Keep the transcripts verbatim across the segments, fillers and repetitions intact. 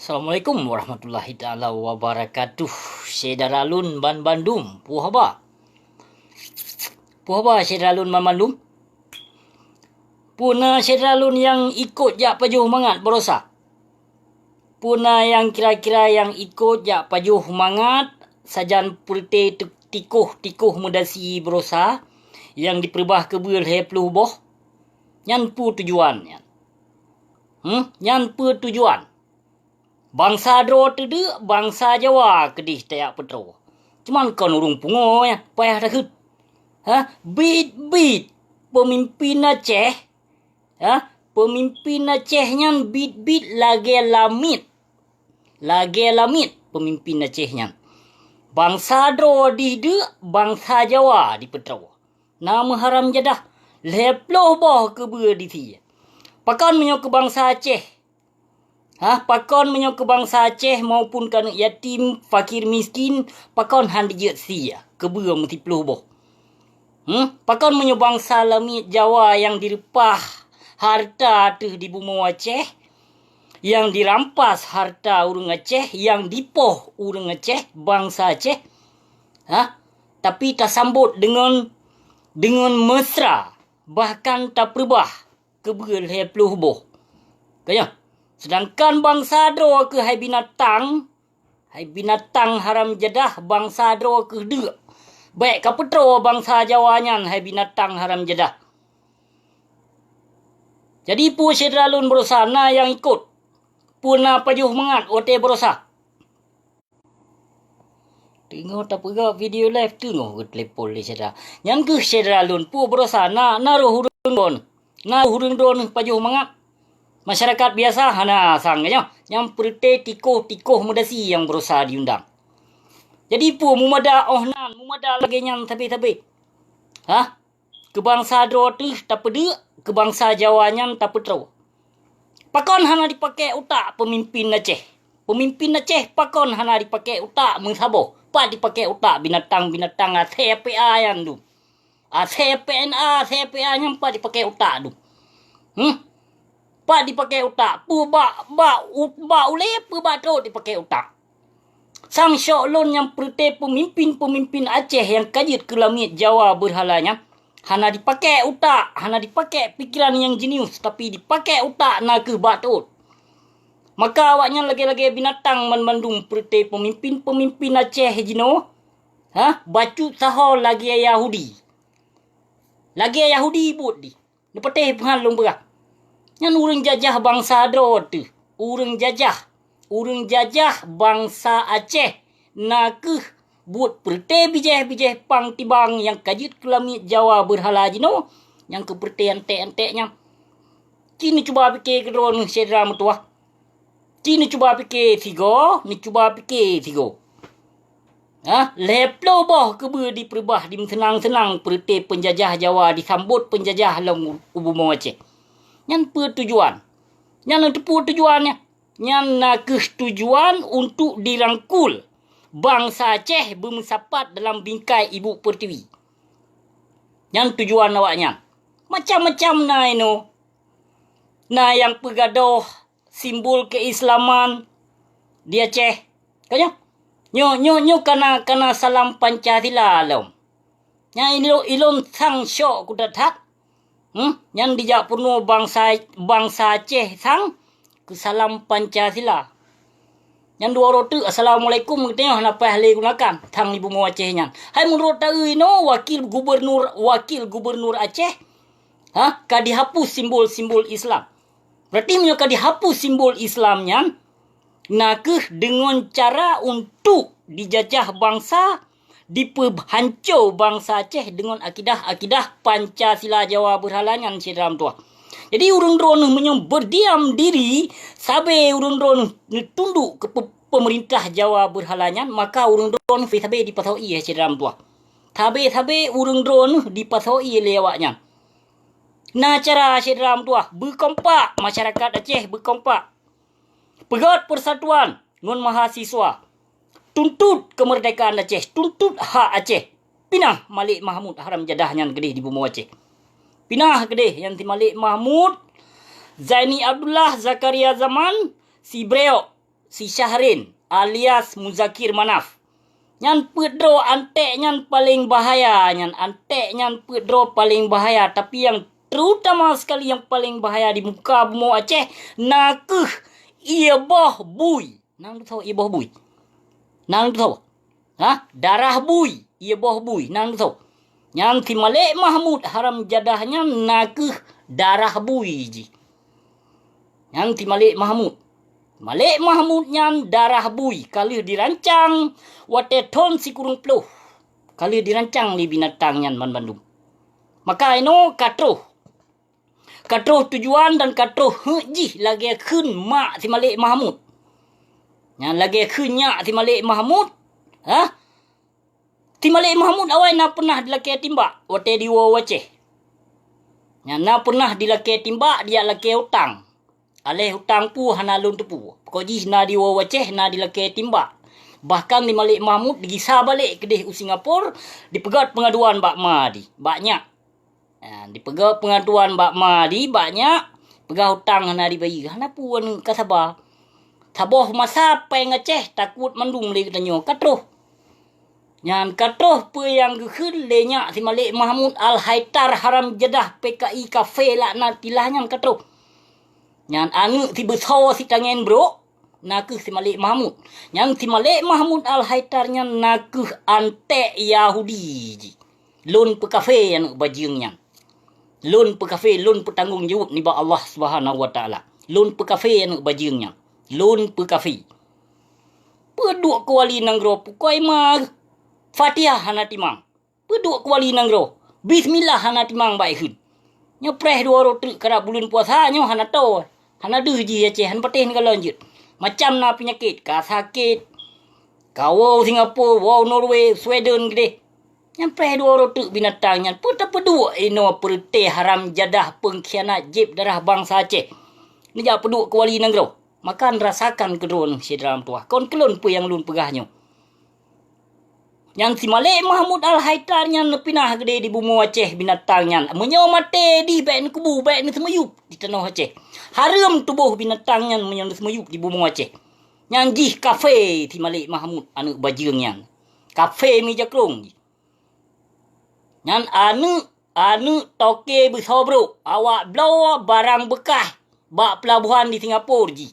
Assalamualaikum warahmatullahi taala wabarakatuh. Syedara lôn ban bandum, peue haba? Peue haba syedara lôn ban bandum? Peue na syedara lôn nyang ikot jak pajoh mangat barosa? Peue na nyang kira-kira nyang ikot jak pajoh mangat sajan peureute tikoh-tikoh meudasi barosa nyang dipeurubah keubeue lhée ploh boh? Nyan peue tujuan nyan? Hmm? Nyan peue tujuan? Bansa droe teudeuk, bansa Jawa keudeh tajak peutroe. Cuman kon ureuëng pungo nyan payah takheun. Ha, biet-biet peumimpin Aceh. Ha, peumimpin Aceh nyan biet-biet lagée lamiet. Lagée lamiet peumimpin Aceh nyan. Bansa droe dih deuk, bansa Jawa dipeutroe. Na meuharam jadah lhée ploh boh keubeue di sie. Pakon meunyoe keu bansa Aceh? Hah, pakon meunyoe keu bansa Aceh maupun keu aneuëk yatim, fakir miskin, pakon han dijeuet sie keubeue meusiploh boh? Hmm? Pakon meunyoe bansa lamiet Jawa nyang direupah hareuta teuh di bumoe Aceh, nyang dirampas hareuta ureuëng Aceh, nyang dipoh ureuëng Aceh, bansa Aceh, hah? Tapi tasambot deungon, deungon mesra, bahkan tapeurubah keubeue lhée ploh boh. Ka nyoe, seudangkan bansa droe keuh hai binatang, hai binatang haram jadah, bansa droe keuh deuk. Bék kapeutroe bansa Jawa nyan hai binatang haram jadah. Jadi peue syedara lôn barosa na nyang ikot? Peue na pajoh mangat watée barosa? Teungoh tapeugah video live, teungoh geutelepon lé syedara. Nyan keuh syedara lôn, peue barosa na, na roh ureuëng droeneuh. Na roh ureuëng droeneuh pajoh mangat. Masyarakat biasa hana sang nyoe. Nyang peureute tikoh-tikoh meudasi nyang barosa diundang. Jadi peue mumada óh nan, mumada lagée nyan sabe-sabe? Hah? Keu bansa droe teuh tapeudeuk, keu bansa Jawa nyan tapeutroe. Pakon hana dipaké utak peumimpin Aceh? Peumimpin Aceh pakon hana dipaké utak meusaboh? Pat dipaké utak binatang-binatang asée P A nyan dum? Asée P N A, asée P A nyan pat dipaké utak dum? Hmm? Pat dipaké utak? Peue bak, bak, u-, bak ulée, peue bak trok dipaké utak? Sang syok lôn nyang peureute peumimpin-peumimpin Aceh nyang ka jeuet keu lamiet Jawa beurhala nyan, hana dipaké utak, hana dipaké pikeran nyang jenius, tapi dipaké utak na keuh bak teuôt. Maka awaknyan lagée-lagée binatang banmandum peureute peumimpin-peumimpin Aceh jinoe, ha, bacut saho lagée Yahudi. Lagée Yahudi buet dih. Neupatéh peue han lôn peugah. Nyan ureuëng jajah bansa droe teuh. Ureuëng jajah. Ureuëng jajah bansa Aceh na keuh buet peureute bijéh-bijéh pang tibang nyang ka jeuet keu lamiet Jawa beurhala jinoe, nyang keu peureute anték-anték nyan. Ci neucuba pike keudroe neuh syedara meutuwah. Ci neucuba pike sigoe, neucuba pike sigoe. Ha, lhée ploh boh keubeue dipeureubah dimeuseunang-seunang peureute peunjajah Jawa disambot peunjajah lom u, u bumoe Aceh. Nyan peue tujuan? Nyan lôn teupeue tujuan nyan. Nyan na keuh tujuan untuk dirangkul bansa Aceh beumeusapat dalam bingkai ibu pertiwi. Nyan tujuan awaknyan. Macam-macam na inoe. Na nyang peugadôh simbol keislaman di Aceh. Ka nyoe? Nyoe, nyoe, nyoe kana, kana salam Pancasila lom. Nyan ilôn, ilôn sang syok kutat that. Hmm? Nyan dijak peurunoe bansa, bansa Aceh sang keu salam Pancasila. Nyan dua uroe teuk, "Assalamualaikum," geutanyoe hana paih lé gunakan, sang di bumoe Aceh nyan. Hai meunurot taeu inoe, wakil gubernur, wakil gubernur Aceh, ha, ka dihapus simbol-simbol Islam. Berarti meunyoe ka dihapus simbol Islam nyan, na keuh deungon cara untuk dijajah bansa, dipeuhanco bansa Aceh deungon akidah-akidah Pancasila Jawa beurhala nyan syedara meutuwah. Jadi ureuëng droeneuh meunyoe beudiam diri, sabe ureuëng droeneuh neutundok keu pe-, peumeurintah Jawa beurhala nyan, maka ureuëng droeneuh sabe-sabe dipasoe syedara meutuwah. Sabe-sabe ureuëng droeneuh dipasoe lé awaknyan. Na cara syedara meutuwah, beukompak, masyarakat Aceh beukompak. Peugét peusatuan ngon mahasiswa. Tuntut keumeurdekaan Aceh, tuntut hak Aceh. Pinah Malik Mahmud haram jadah nyan keudeh di bumoe Aceh. Pinah keudeh nyan si Malik Mahmud, Zaini Abdullah, Zakaria Zaman, si Breok. si Syahrin alias Muzakir Manaf. Nyan peuet droe anték nyan paleng bahaya, nyan anték nyan peuet droe paleng bahaya, tapi nyang terutama sekali nyang paleng bahaya di muka bumoe Aceh na kheueh ié boh bui. Nang teusoe ié boh bui? Nang teusoe? Hah? Darah bui, ié boh bui, nang teusoe? Nyan si Malek Mahmud haram jadah nyan na kheueh darah bui jih. Nyan si Malek Mahmud. Malek Mahmud nyan darah bui, ka lheueh dirancang watée thon sikureueng ploh. Ka lheueh dirancang lé binatang nyan banmandum. Maka inoe ka troh. Ka troh tujuan dan ka troh heuek jih lagée kheun mak si Malek Mahmud. Nyan lagée kheun nyak si Malek Mahmud, hah? Si Malek Mahmud awai na peunah dilakée timbak watée diwoe u Aceh. Nyan na peunah dilakée timbak dijak lakée utang. Aléh utang peue hana lôn teupeue. Pokok jih na diwoe u Aceh na dilakée timbak. Bahkan si Malek Mahmud digisa balek keudeh u Singapura, dipeugét peungaduan bak ma di, bak nyak. Ha, dipeugét peungaduan bak ma di, bak nyak, peugah utang hana dibayeue, hana peue aneuk ka saba. Saboh masa péng Aceh takot mandum lé geutanyoe ka troh. Nyan ka troh peue nyang geukheun lé nyak si Malek Mahmud Al-Haitar haram jadah P K I kafé laknatillah nyan ka troh. Nyan aneuk si beusoe si tangen brok, na kheueh si Malek Mahmud. Nyan si Malek Mahmud Al-Haitar nyan na kheueh anték Yahudi jih. Lôn peukafé aneuk bajeueng nyan. Lôn peukafé, lôn peutanggong jaweueb nibak Allah Subhanahu wa Taala. Lôn peukafé aneuk bajeueng nyan. Lôn peukafé. Peuduek keu wali nanggroe pukoi ma Fatihah hana timang. Peuduek keu wali nanggroe, bismillah hana timang bak ikheun. Nyoe preh dua uroe teuk karab buleuen puasa nyoe hana toe, hana deuh jih Aceh, hana patéh neukalon jeuet. Macam na peunyakét, ka sakét, ka woe u Singapura, woe u Norway, Sweden keudeh. Nyan preh dua uroe teuk binatang nyan, peue tapeuduek inoe peureute haram jadah peungkhianat jieb darah bansa Aceh. Neujak peuduek keu wali nanggroe. Maka neurasakan keu droeneuh syedara meutuwah. Kon keu lôn peue nyang lôn peugah nyoe. Nyan si Malek Mahmud Al-Haitar nyan neupinah keudeh di bumoe Aceh binatang nyan. Meunyoe maté dih bék neukubu, bék neuseumiyueb di tanoh Aceh. Hareuem tuboh binatang nyan meunyoe neuseumiyueb di bumoe Aceh. Nyan jih kafé si Malek Mahmud aneuk bajeueng nyan. Kafé meujakrong jih. Nyan aneuk, aneuk toke beusoe brok, awak bloe barang beukah bak peulabohan di Singapura jih.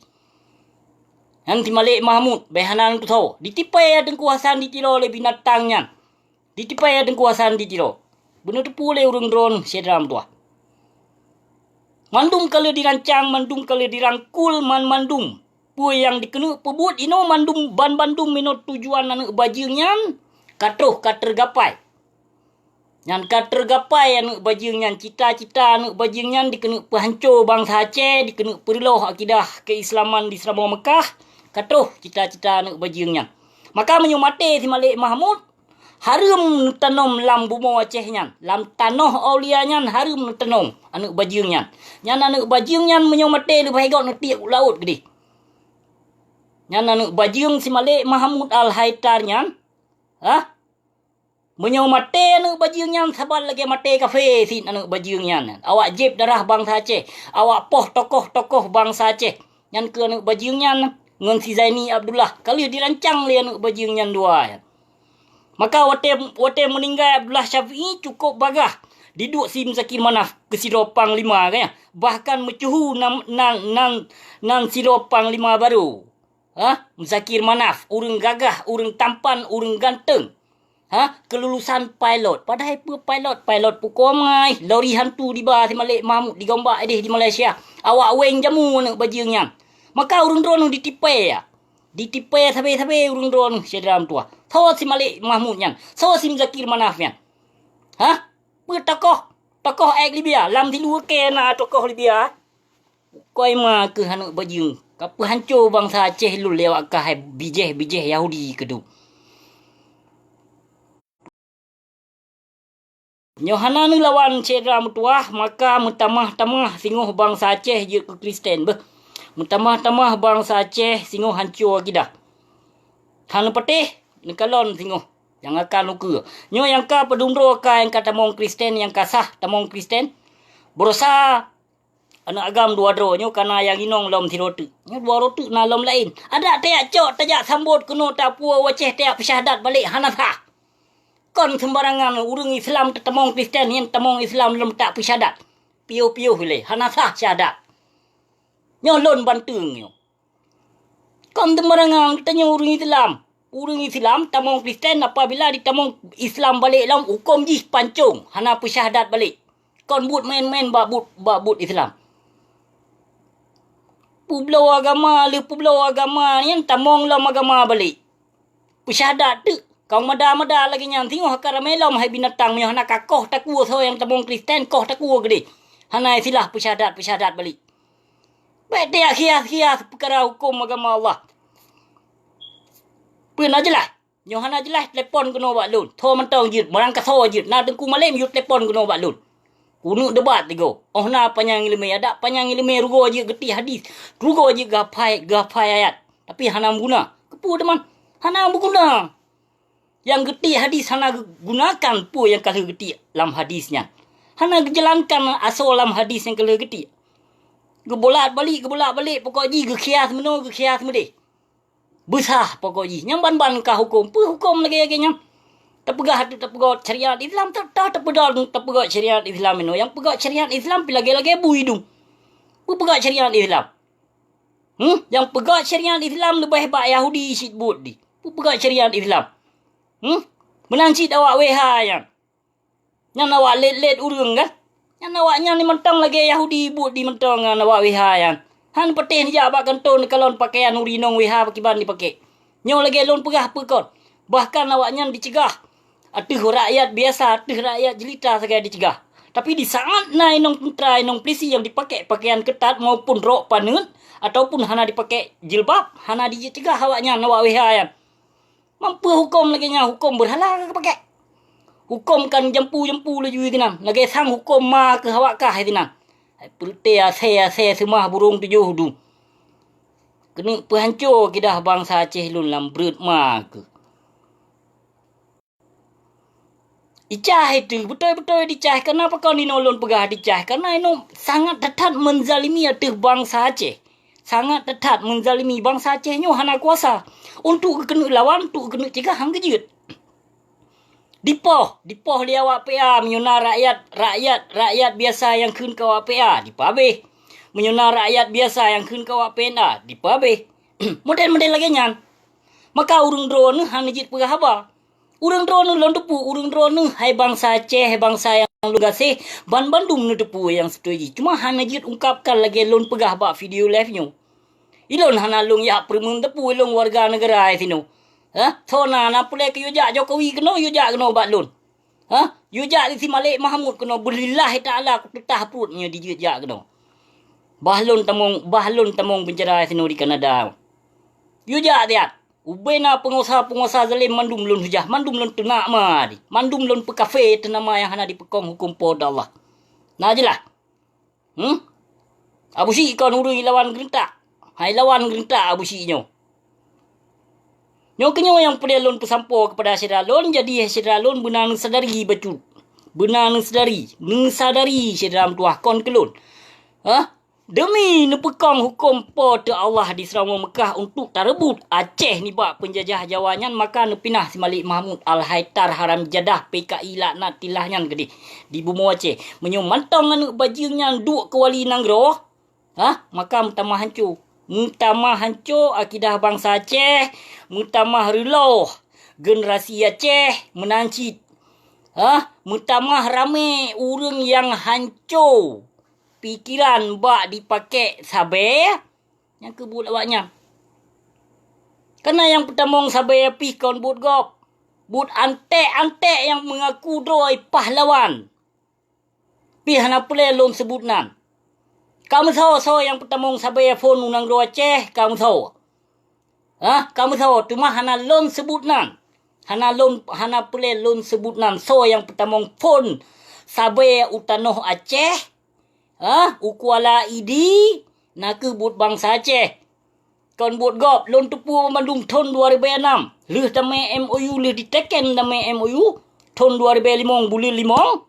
Nyan si Malek Mahmud, bék hana neutusoe, ditipée Teungku Hasan di Tiro lé binatang nyan. Ditipée Teungku Hasan di Tiro. Beuneuteupeu lé ureuëng droeneuh syedara meutuwah. Mandum ka lheueh dirancang, mandum ka lheueh dirangkul, man mandum. Peue nyang dikeuneuk peubuet inoe mandum, ban bandum inoe tujuan aneuk bajeueng nyan ka troh ka teugapai. Nyan ka teugapai aneuk bajeueng nyan, cita-cita aneuk bajeueng nyan dikeuneuk peuhanco bansa Aceh, dikeuneuk peureulôh akidah keuislaman di Seuramoe Meukah, ka troh cita-cita aneuk bajeueng nyan. Maka meunyoe maté si Malek Mahmud, hareuem neutanom lam bumoe Aceh nyan, lam tanoh aulia nyan hareuem neutanom aneuk bajeueng nyan. Nyan aneuk bajeueng nyan meunyoe maté leubeh gét neutiek u laôt keudeh. Nyan aneuk bajeueng si Malek Mahmud Al-Haitar nyan, hah? Meunyoe maté aneuk bajeueng nyan saban lagée maté kafé cit aneuk bajeueng nyan. Awak jieb darah bansa Aceh, awak poh tokoh-tokoh bansa Aceh. Nyan keuh aneuk bajeueng nyan ngon si Zaini Abdullah. Ka lheueh dirancang lé aneuk bajeueng nyan dua nyan. Maka watée, watée meuninggai Abdullah Syafi'i cukôp bagaih diduek si Muzakir Manaf keu sidroe panglima, kan? Bahkan meucuhu nan, nan, nan, nan sidroe panglima barô. Ha? Muzakir Manaf, ureuëng gagah, ureuëng tampan, ureuëng ganteng. Ha? Keululusan pilot. Padahai peue pilot? Pilot pukoe mai, lori hantu diba si Malek Mahmud digombak ideh di Malaysia. Awak weng jamu aneuk bajeueng nyan. Maka ureuëng droeneuh ditipée, ya. Ditipée sabe-sabe ureuëng droeneuh syedara meutuwah. Soe si Malek Mahmud nyan? Soe si Muzakir Manaf nyan? Hah? Peue tokoh? Tokoh ék Libya. Lam siluweue kée na tokoh Libya. Koi ma keuh aneuk bajeueng. Ka peuhanco bansa Aceh lôn lé awak kah hai bijéh-bijéh Yahudi keudroe. Nyoe hana neulawan syedara meutuwah, maka meutamah-tamah singoh bansa Aceh jeuet keu Kristen beuh. Meutamah-tamah bansa Aceh singoh hanco akidah. Hana patéh neukalon singoh nyang akan ukeue. Nyoe nyang ka peudumdroe ka nyang ka tamong Kristen, nyang ka sah tamong Kristen. Beurusaha Aneuk agam dua droe nyoe kana nyang inong lom sidroe teuk. Nyoe dua droe teuk na lom laén. Adak tajak cok, tajak sambot keunoe, tapuwoe u Aceh, tajak peusyahdat balek, hana sah. Kon seumbarangan ureuëng Islam teutamong Kristen, nyan tamong Islam lom tak peusyahdat. Piôh-piôh ilée, hana sah syahadat. Nyoe lôn banteung nyoe. Kon seumbarangan geutanyoe ureuëng Islam. Ureuëng Islam tamong Kristen, apabila jitamong Islam balek lom, huköm jih pancong, hana peusyahdat balek. Kon buet maén-maén bak buet, bak buet Islam. Peubloe agama lheueh peubloe agama nyan tamong lom agama balek. Peusyahdat teuk, ka mada-mada lagée nyan singoh ka ramé lom hai binatang meunyoe hana ka koh takue soe nyang tamong Kristen, koh takue keudeh. Hana istilah peusyahdat-peusyahdat balek. Bék tajak khias-khias peukara huköm agama Allah. Peue na jeulaih? Nyoe hana jeulaih, telepon keunoe bak lôn. Tho mantong jeuet, meurangkasoe jeuet. Na Teungku Malém, yue telepon keunoe bak lôn. Keuneuk debat tigo. Óh na panyang iéleumé, adak panyang iéleumé rugoe jeuet geutiek hadis, rugoe jeuet geuhafai, geuhafai ayat. Tapi hana meuguna. Keupeue teuma? Hana meuguna. Nyang geutiek hadis hana geugunakan peue nyang ka lheueh geutiek lam hadis nyan. Hana geujeulankan asoe lam hadis nyang ka lheueh geutiek. Geubolat balik, geubolat balik, pokok jih geukhias meunoe, geukhias meudeh. Beusah pokok jih. Nyang ban-ban ka huköm. Peue huköm lagée-lagée nyan? Tapeugah ateueh tapeugöt syariat Islam, ta-, ta-, tapeudong tapeugöt syariat Islam inoe. Nyang peugöt syariat Islam pi lagée-lagée bui dum. Peue peugöt syariat Islam? Hmm? Nyang peugöt syariat Islam leubeh bak Yahudi cit buet di. Peue peugöt syariat Islam? Hmm? Meunan cit awak W H nyan. Nyan awak lét-lét ureuëng kan? Nyan awaknyan ni mantong lagée Yahudi buet di mantong ngon awak W H nyan. Han patéh neujak bak kantô neukalon pakaian ureuëng inong W H pakriban jipakék. Nyoe lagée lôn peugah peue kon. Bahkan awaknyan diceugah ateueh rakyat biasa, ateueh rakyat jelita sagai diceugah. Tapi di saát na inong teuntra, inong pulisi nyang dipakék pakaian keutat maupun rok paneut ataupun hana dipakék jilbab, hana diceugah awaknyan, awak W H nyan. Mampu huköm lagée nyan, huköm beurhala ka pakék. Huköm kan jampu-jampu laju sinan, lagée sang huköm ma keuh awak kah sinan. Hai peureute asée-asée seumah burông tujoh du. Keuneuk peuhanco akidah bansa Aceh lôn lam breuet ma keuh. Icah itu, beutôi-beutôi dicah. Kenapa kau nino lôn peugah dicah? Karena inoe sangat that-that menzalimi ateueh bansa Aceh. Sangat that-that menzalimi bansa Aceh nyoe hana kuasa. Untuk geukeuneuk lawan, untuk geukeuneuk cegah, han geujeuet. Dipoh, dipoh lé awak P A, meunyoe na rakyat, rakyat, rakyat biasa nyang kheun keu awak P A, dipeuabéh. Meunyoe na rakyat biasa nyang kheun keu awak P N A, dipeuabéh. Model-model lagée nyan. Maka ureuëng droeneueh hana jeuet peugah haba. Ureuëng droeneueh lôn teupeu, ureuëng droeneueh hai bansa Aceh, hai bansa nyang lôn gaséh, ban bandum neuteupeue nyang seubeutôi jih. Cuma hana jeuet ungkapkan lagée lôn peugah bak video live nyoe. Ilôn hana lôn jak peureumeun teupeu ilôn warga neugara sinoe. Hah? Soe na, na peureulée keu yue jak Jokowi keunoe, yue jak keunoe bak lôn. Hah? Yue jak di si Malek Mahmud keunoe, beulillahi taala kuteutah pruet nyoe di jeuet jak keunoe. Bah lôn tamong, bah lôn tamong peunjara sinoe di Kanada. Yue jak siat. Ubena peungusaha-peungusaha zalim mandum lôn hujah, mandum lôn teunak ma di, mandum lôn peukafé teunama nyang hana dipeukong huköm Po teu Allah. Na jeulaih? Hmm? Abu Syik kon ureuëng ilawan geureuntak. Hai lawan geureuntak Abu Syik nyoe. Nyoe keunyoe nyang peureulée lôn peusampoe keupada syedara lôn, jadi syedara lôn beuna neusadari bacut. Beuna neusadari, neusadari syedara meutuwah kon keu lôn. Hah? Demi neupeukong huköm Po teu Allah di Seuramoe Meukah untuk tareubot Aceh nibak peunjajah Jawa nyan, maka neupinah si Malek Mahmud Al-Haitar haram jadah P K I laknatillah nyan keudeh di bumoe Aceh. Meunyoe mantong aneuëk bajeueng nyan duek keu wali nanggroe, hah, maka meutamah hanco. Meutamah hanco akidah bansa Aceh, meutamah reuloh generasi Aceh meunan cit. Hah, meutamah ramé ureuëng nyang hanco pikeran bak dipakék sabée, nyang keuh buet awaknyan. Kana nyang peutamong sabée pih kon buet gob. Buet anték-anték nyang meungaku droe pahlawan. Pih hana peureulée lôn seubut nan. Ka meusoe soe nyang peutamong sabée phon u nanggroe Aceh, ka meusoe. Hah, ka meusoe, teuma hana lôn seubut nan. Hana lôn, hana peureulée lôn seubut nan soe nyang peutamong phon sabée u tanoh Aceh, hah, u Kuala Idi, na keuh buet bansa Aceh. Kon buet gob, lôn teupeu bandum thon dua ribée nam, lheueh damé M O U, lheueh diteken damé M O U, thon dua ribée limong buleuen limong,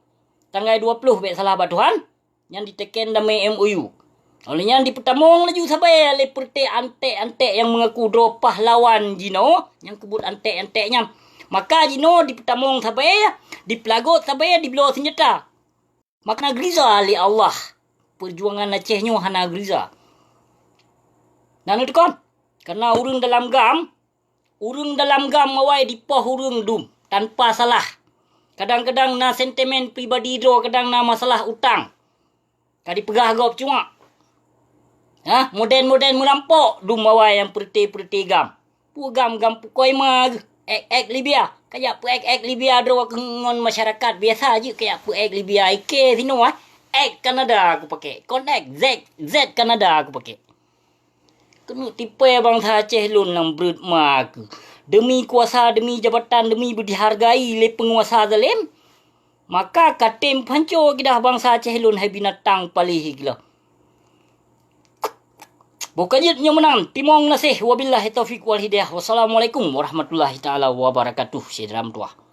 tanggai dua ploh bék salah bak Tuhan, nyan diteken damé M O U. Óh lheueh nyan dipeutamong laju sabe lé peureute antek-antek nyang meungaku droe pahlawan jinoe nyang keubuet antek-antek nyan. Maka jinoe dipeutamong sabe, dipeulagot sabe, dibloe seunjata. Maka na geuriza lé Allah. Peujuangan Aceh nyoe hana geuriza. Na neuteukon? Kareuna ureuëng dalam GAM, ureuëng dalam GAM awai dipoh ureuëng dum tanpa salah. Kadang-kadang na sentimen pribadi droe, kadang na masalah utang. Ka dipeugah gob cuak. Hah, modern-modern meurampok dum awai nyang peureute-peureute GAM. Peue GAM, GAM pukoi ma geuh. Ek-ek Libya. Kajak peuek-ek Libya droe keu ngon masyarakat biasa jeuet kajak peuek Libya. Ike sinoe, eh. Ek Kanada aku pake. Kon ek, Z, Z Kanada aku pake. Keuneuk tipée bansa Aceh lôn nyang breuet ma keuh. Demi kuasa, demi jabatan, demi beudihargai lé peunguasa zalem, maka ka tem phanco keudah bansa Aceh lôn hai binatang paléh geuh. Boh ka jeuet nyoe meunan, timong gaséh, wabillahi taufiq wal hidayah. Wassalamualaikum warahmatullahi taala wabarakatuh. Syedara meutuah.